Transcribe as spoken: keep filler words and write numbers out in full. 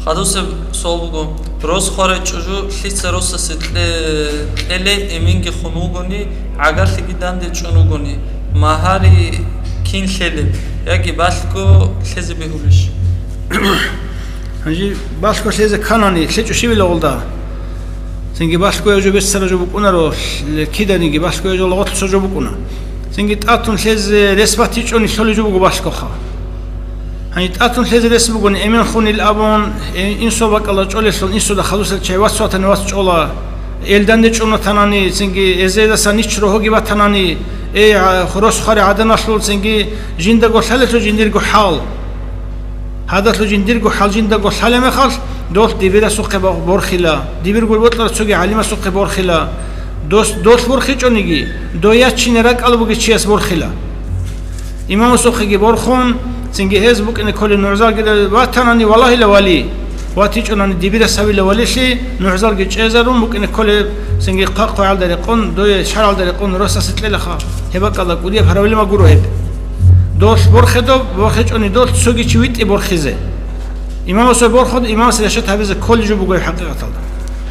Гьадусеб суал буго, рос хварай чӀужу лъица росасе кье-, кьеле эменги хун вугони, гӀагарлъиги данде чӀун вугони, магьари кин лъелеб, яги балъго лъезе бегьулищ? Гьанже балъго лъезе кканани, лъечӀо щивила гъолда? Цинги балъго гьев жо беццара жо букӀунаро, ле-, киданиги балъго гьев жо лагъотлъуса жо букӀуна. Цинги тӀатун лъезе рес батичӀони лъолеб жо буго балъгоха. Гьанже тӀатун лъезе рес бугони, эмен хунил абун, э, инсул бакӀалда чӀолелъул, инсуда хадусел чагӀи вац ватани вац чӀола, эл данде чӀун ватанани, цинги эзедасан нич рогьоги батанани, эй, гӀа-, рос хварай гӀаданалъул, цинги жиндаго лъалелъул жиндирго хӀал. Гьадалъул жиндирго хӀал жиндаго лъалеб мехалъ, долъ дибирасухъе бо-, борхила, дибирго бокьарав цоги гӀалимасухъе борхила. Дос-, долъ борхичӀониги, дой ячине ракӀалда бугев чияс борхила. Имамасухъеги борхун, цинги гьез букӀине кколеб нугӀзалги ватанани валагьила вали, ватичӀонани дибирас гьавила валилъи, нугӀзалги чӀезарун букӀине кколеб, цинги хъа-, хъвагӀалда рекъон, дое шаргӀалда рекъон росасе кьелаха, гьеб бакӀалда кӀудияб проблема гуро гьеб. Долъ борхедаб, борхичӀони долъ цоги чи витӀи борхизе. Имамасухъе борхун, имамас решат гьабизе кколеб жо буго гьеб хӀакъикъаталда.